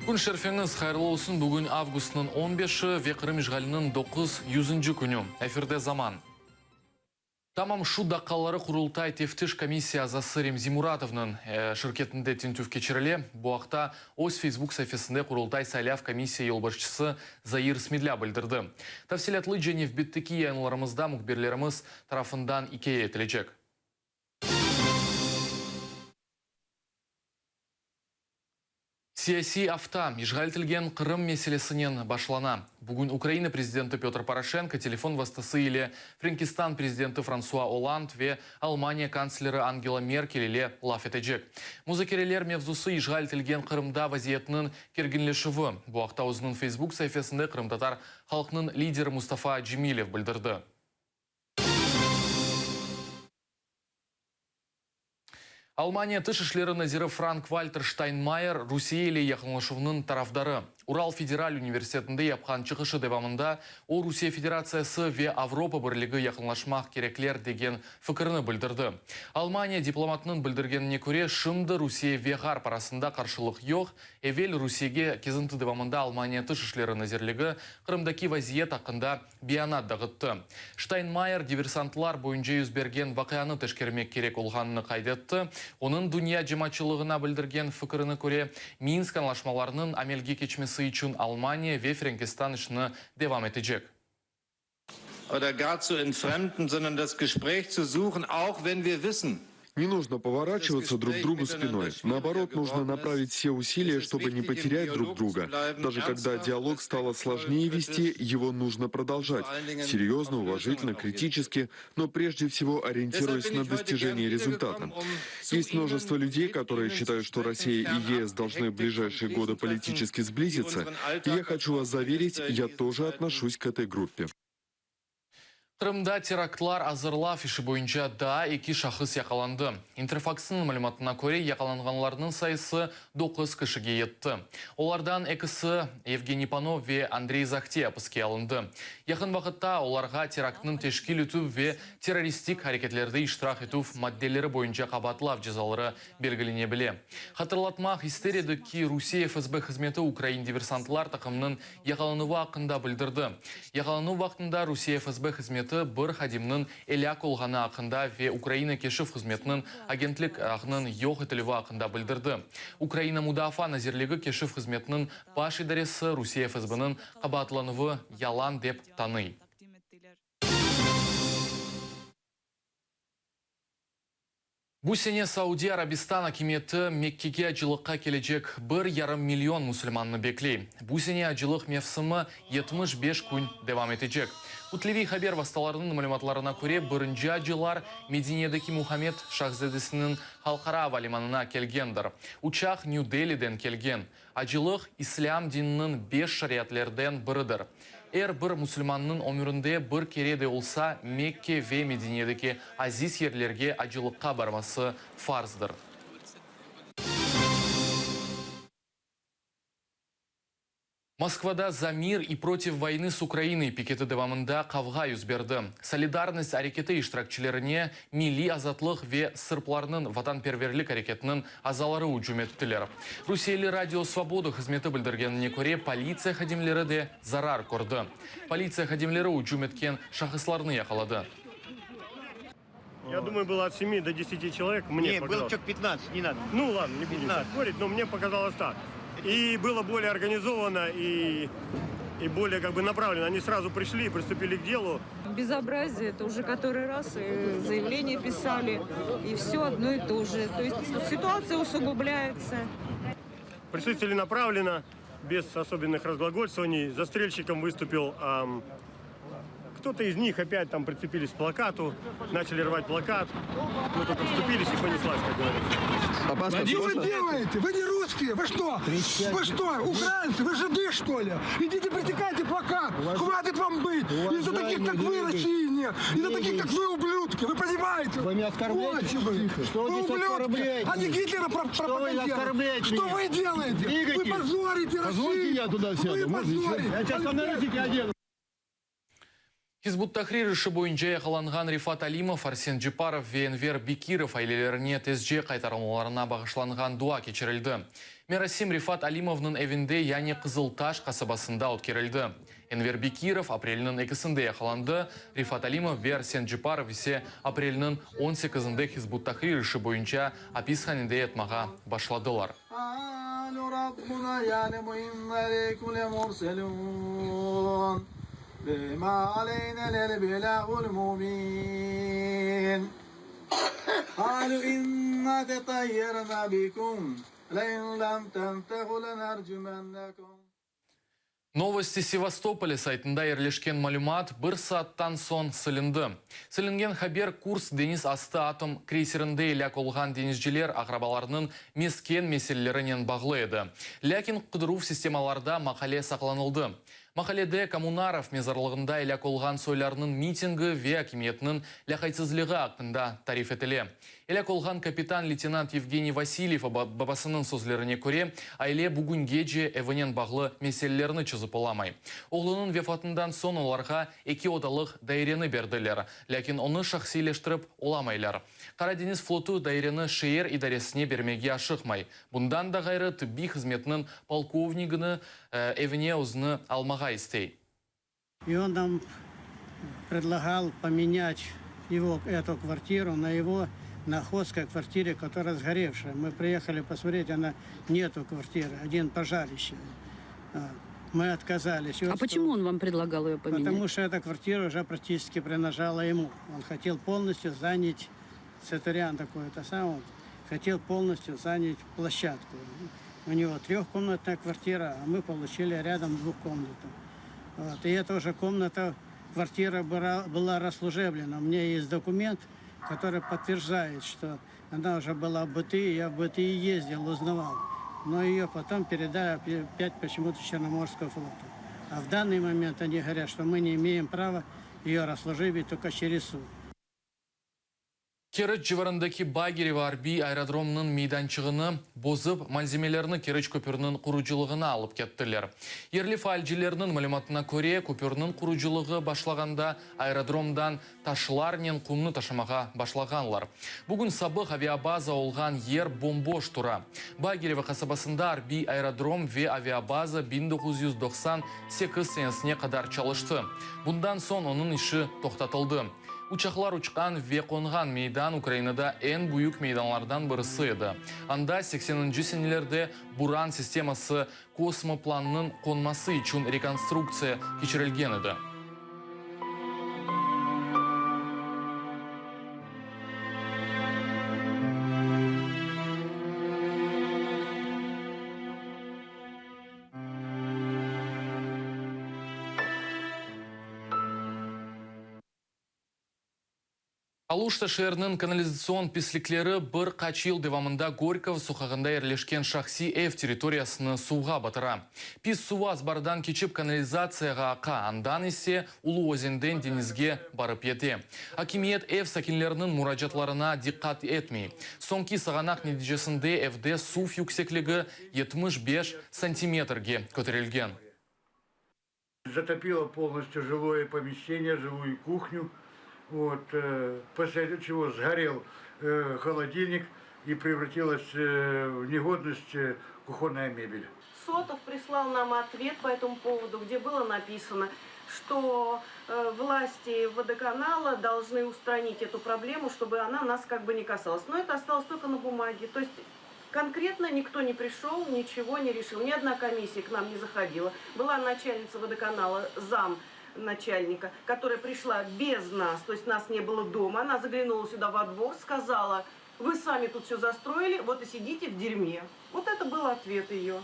Kün şerfeñiz hayırlı olsun, bugün avgustnıñ on beşi ve Qırım işğaliniñ doquz yüzünci künü. Efirde Zaman. Tamam şu daqqaları Qurultay Teftiş komissiya azası Remzi Muratovnıñ şirketinde tintüv keçirile. Bu aqta öz Facebook saifesinde Qurultay saylav komissiya yolbaşçısı Zair Smedlâ bildirdi. Tafsilâtlıca nevbetteki yayınlarımızda mühbirlerimiz tarafından ikâye etilecek. Siyasiy afta işğal etilgen Qırım meselesinen başlana. Bugün Ukraina prezidenti Pötr Poroşenko telefon vastası ile Frenkistan prezidenti Fransua Olland ve Almaniya kantsleri Angela Merkel ile laf etecek. Muzakereler mevzusı işğal etilgen Qırımda vaziyetniñ kerginleşüvi. Bu aqta özüniñ Facebook saifesinde qırımtatar halqnıñ lideri Mustafa Cemilev bildirdi. Almaniya Tış işleri naziri Frank-Walter Steinmeier Rusiye ile yaqınlaşuvnıñ tarafdarı. Ural federal universitetinde yapqan çıqışı devamında o, Rusiye Federatsiyası ve Avropa Birligi yaqınlaşmaq kerekler degen fikirini bildirdi. Almaniya diplomatınıñ bildirgenine köre, şimdi Rusiye ve Ğarp arasında qarşılıq yoq, evel Rusiyege kezinti devamında Almaniya Tış işleri nazirligi Qırımdaki vaziyet aqqında beyanat dağıttı. Ştaynmayer diversantlar boyunca yüz bergen vaqianı teşkermek kerek olğanını qayd etti. Onıñ dünya cemaatçılığına bildirgen fikirine köre, Minsk añlaşmalarınıñ amelge keçmesi içün Almaniya ve Frenkistan işni devam etecek. Oder gar zu entfremden, sondern das Gespräch zu suchen, auch wenn wir wissen, Не нужно поворачиваться друг к другу спиной. Наоборот, нужно направить все усилия, чтобы не потерять друг друга. Даже когда диалог стало сложнее вести, его нужно продолжать. Серьезно, уважительно, критически, но прежде всего ориентируясь на достижение результата. Есть множество людей, которые считают, что Россия и ЕС должны в ближайшие годы политически сблизиться. И я хочу вас заверить, я тоже отношусь к этой группе. Qırımda teraktlar azırlav işi boyunca daa eki şahıs yaqalandı. İnterfaksnıñ malümatına köre, yaqalanğanlarnıñ sayısı doquz kişige yetti. Olardan ekisi, Yevgeniy Panov ve Andrey Zahtiy apiske alındı. Yaqın vaqıtta olarğa teraktnıñ teşkil etüv ve terroristik areketlerde iştirak etüv maddeleri boyunca qabaatlav cezaları belgilenebile. Hatırlatmaq ister edik ki, Rusiye FSB hızmeti ukrain diversantlar taqımınıñ yaqalanuvı aqqında bildirdi. Yaqalanuv vaqtında Rusiye FSB hızmeti bir hadimniñ elâk olğanı aqqında ve Ukraina keşif hızmetiniñ agentlik ağınıñ yoq etilüvi aqqında bildirdi. Ukraina Mudafaa nazirligi keşif hızmetiniñ baş idaresi Rusiye FSBniñ qabaatlanuvı yalan dep tanıy. Bu sene Saudiy Arabistan akimiyeti Mekkege acılıqqa kelecek bir yarım million musulmannı bekley. Bu sene acılıq mevsimi 75 kün devam etecek. Kütleviy haber vastalarınıñ malümatlarına köre, birinci acılar Medinedeki Muhammed şahzadesiniñ halqara ava limanına kelgendir. Uçaq Nyu-Deliden kelgen. Acılıq, İslâm dininiñ beş şariatlerden biridir. Er bir musulmannıñ ömürinde bir kere de olsa Mekke ve Medinedeki aziz yerlerge acılıqqa barması farzdır. Moskvada Za mir i protiv voynı s Ukrainoy piketi devamında qavğa yüz berdi. Solidarnost areketi iştirakçilerine Milliy azatlıq ve sırplarnıñ vatanperverlik areketiniñ azaları ücüm ettiler. Rusiyeli Radio Svoboda hızmeti bildirgenine köre, politsiya hadimleri de zarar kördi. Politsiya hadimleri ücüm etken şahıslarnı yaqaladı. Ya dumаю, было от semi do deseti çelovek, mne pokazalось. Ne, bylo 15, ne nado. Nu, ladno, ne budem sporit, no mne pokazalось tak. I bylo bolее organizovano i i bolее kak bı napravleno. Oni srazu prişli i pristupili k delu. Bezobrazие, это уже который раз заявление pisali, и все одно и то же. То есть ситуация усугубляется. Пришли целенаправленно, без особенных разглагольствований. Застрельщиком выступил кто-то из них опять там прицепились к плакату, начали рвать плакат. Мы только вступились и понеслась, как говорится. Что вы делаете? Вы не русские! Вы что? Вы что, украинцы? Вы жиды, что ли? Идите пресекайте плакат! Хватит вам быть! Из-за таких, как вы, России нет! Из-за таких, как вы, ублюдки! Вы понимаете? Вы меня оскорбляете? Сволочи вы! Что Вы вы здесь ублюдки! оскорбляете? А не Гитлера Что вы пропагандируете! оскорбляете Что меня? вы делаете? Вы Двигайтесь. позорите Позвольте Россию! я туда сяду, Вы можно еще? позорите! Я сейчас на наручники одену. Hizb ut-Tahrir işi boyunca yaqalanğan Refat Alimov, Arsen Ceparov ve Enver Bekirov ailelerine tezce qaytarılmalarına bağışlanğan dua keçirildi. Merasim Refat Alimovnıñ evinde, yani Qızıltaş qasabasında ötkerildi. Enver Bekirov aprelniñ ekisinde yaqalandı, Refat Alimov ve Arsen Ceparov ise aprelniñ on sekizinde Hizb ut-Tahrir işi boyunca apishanede yatmağa başladılar. Novosti Sevastopolya saytında yerleşken malümat bir saattan soñ silindi. Silingen haber Kursk deñiz astı atom kreyserinde elâk olğan deñizciler aqrabalarınıñ mesken meselelerinen bağlı edi. Lâkin qıdıruv sistemalarda maqale saqlanıldı. Maqalede Kommunarov mezarlığında elâk olğan soylarnıñ mitingi ve akimiyetniñ lâqaytsızlığı aqqında tarif etile. Elâk olğan kapitan-leytenant Yevgeniy Vasilyev babasınıñ sözlerine köre, aile bugüngece evinen bağlı meselelerni çezip olamay. Oğlunıñ vefatından soñ olarğa eki odalıq daireni berdiler, lâkin onı şahsiyleştirip olamaylar. Qara deñiz flotu daireni şeer idaresine bermege aşıqmay. Bundan da ğayrı, tıbbiy hızmetniñ polkovnigini evine özüni almağa istey. И он нам предлагал поменять его, эту квартиру на его находской квартире, которая сгоревшая. Мы приехали посмотреть, она нету квартиры, один пожарище. Мы отказались. А почему он вам предлагал ее поменять? Потому что эта квартира уже практически принадлежала ему. Он хотел полностью занять, Цатурян такой, это сам, он хотел полностью занять площадку. У него трехкомнатная квартира, а мы получили рядом двухкомнатную. Вот. И эта уже комната, квартира была, была расслужеблена. У меня есть документ, который подтверждает, что она уже была в БТИ, я в БТИ ездил, узнавал. Но ее потом передали опять почему-то Черноморскому флоту. А в данный момент они говорят, что мы не имеем права ее расслужебить только через суд. Keriç civarındaki Bagirevo arbiy aerodromınıñ meydançığını bozıp, malzemelerni Keriç köpüriniñ qurucılığına alıp kettiler. Yerli faalcilerniñ malümatına köre, köpürniñ qurucılığı başlağanda aerodromdan taşlarnen qumnı taşımağa başlağanlar. Bugün sabıq aviabaza olğan yer bom-boş tura. Bagirevo qasabasında arbiy aerodrom ve aviabaza 1998 senesine qadar çalıştı. Bundan soñ onıñ işi toqtatıldı. Uçaqlar uçqan ve qonğan meydan Ukrainada eñ büyük meydanlardan birisi edi. Anda sekseninci senelerde Buran sisteması kosmoplannıñ qonması içün rekonstruktsiya keçirilgen edi. Aluşta şeeriniñ kanalizatsion pislikleri bir qaç yıl devamında Gorkovo soqağında yerleşken şahsiy ev territoriyasını suvğa batıra. Pis suv azbardan keçip kanalizatsiyağa aqa, andan ise Ulu özenden deñizge barıp yete. Akimiyet ev sakinleriniñ muracaatlarına diqqat etmey. Soñki sağanaq neticesinde evde suv yüksekligi 75 santimetrge köterilgen. Zatopilo polностью жилое помещение, жилую кухню. Вот, после чего сгорел холодильник и превратилась в негодность кухонная мебель. Сотов прислал нам ответ по этому поводу, где было написано, что власти водоканала должны устранить эту проблему, чтобы она нас как бы не касалась. Но это осталось только на бумаге. То есть конкретно никто не пришел, ничего не решил. Ни одна комиссия к нам не заходила. Была начальница водоканала, зам начальника, которая пришла без нас, то есть нас не было дома. Она заглянула сюда во двор, сказала, вы сами тут все застроили, вот и сидите в дерьме. Вот это был ответ ее.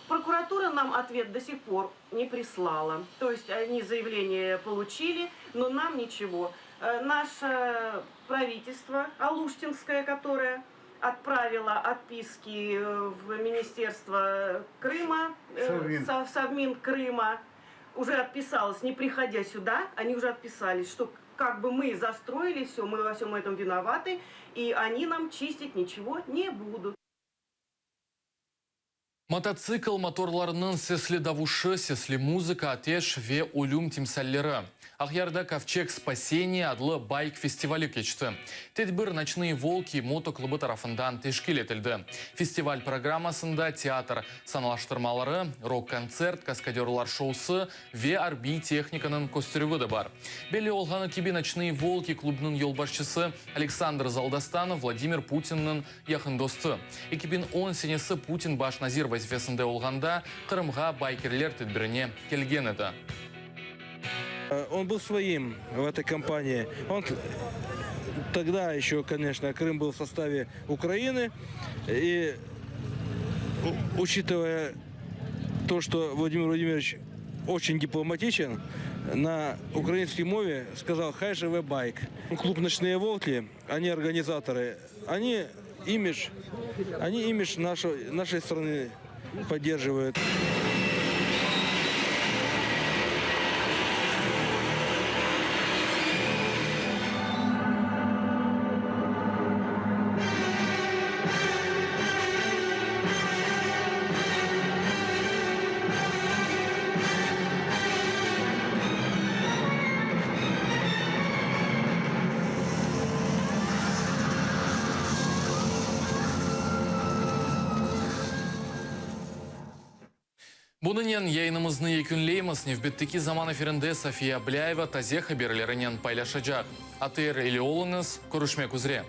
Прокуратура нам ответ до сих пор не прислала. То есть они заявление получили, но нам ничего. Наше правительство, Алуштинское, которое отправило отписки в Министерство Крыма, Совмин. Совмин Крыма, уже отписалось, не приходя сюда, они уже отписались, что как бы мы застроили все, мы во всем этом виноваты, и они нам чистить ничего не будут. Mototsikl motorlarınıñ sesli davuşı, sesli muzıka, ateş ve ölüm timsalleri. Aqyarda Kovçeg spaseniya adlı bayk festivali keçti. Tedbir Noçnıye volki motoklubı tarafından teşkil etildi. Festival programmasında teatr sanalaştırmaları, rok-kontsert, kaskadörlar şousı ve arbiy tehnikanıñ kösterüvi de bar. Belli olğanı kibi, Noçnıye volki klubnıñ yolbaşçısı Aleksandr Zaldostanov Vladimir Putinniñ yaqın dostu. 2010 senesi Putin baş nazir vazifesinde olğanda Qırımğa baykerler tedbirine kelgen edi. On был своим в этой компании. Он тогда еще, конечно, Крым был в составе Украины. И учитывая то, что Владимир Владимирович очень дипломатичен, на украинской мове сказал «Хай живе байк». Клуб «Ночные волки», они организаторы, они имидж, они имидж нашу, нашей страны поддерживают. Bunınen yayınımıznı yekünleymiz. Nevbetteki zaman efirinde Safiye Ablâyeva taze haberlerinen paylaşacaq. ATR ile oluñız, körüşmek üzre.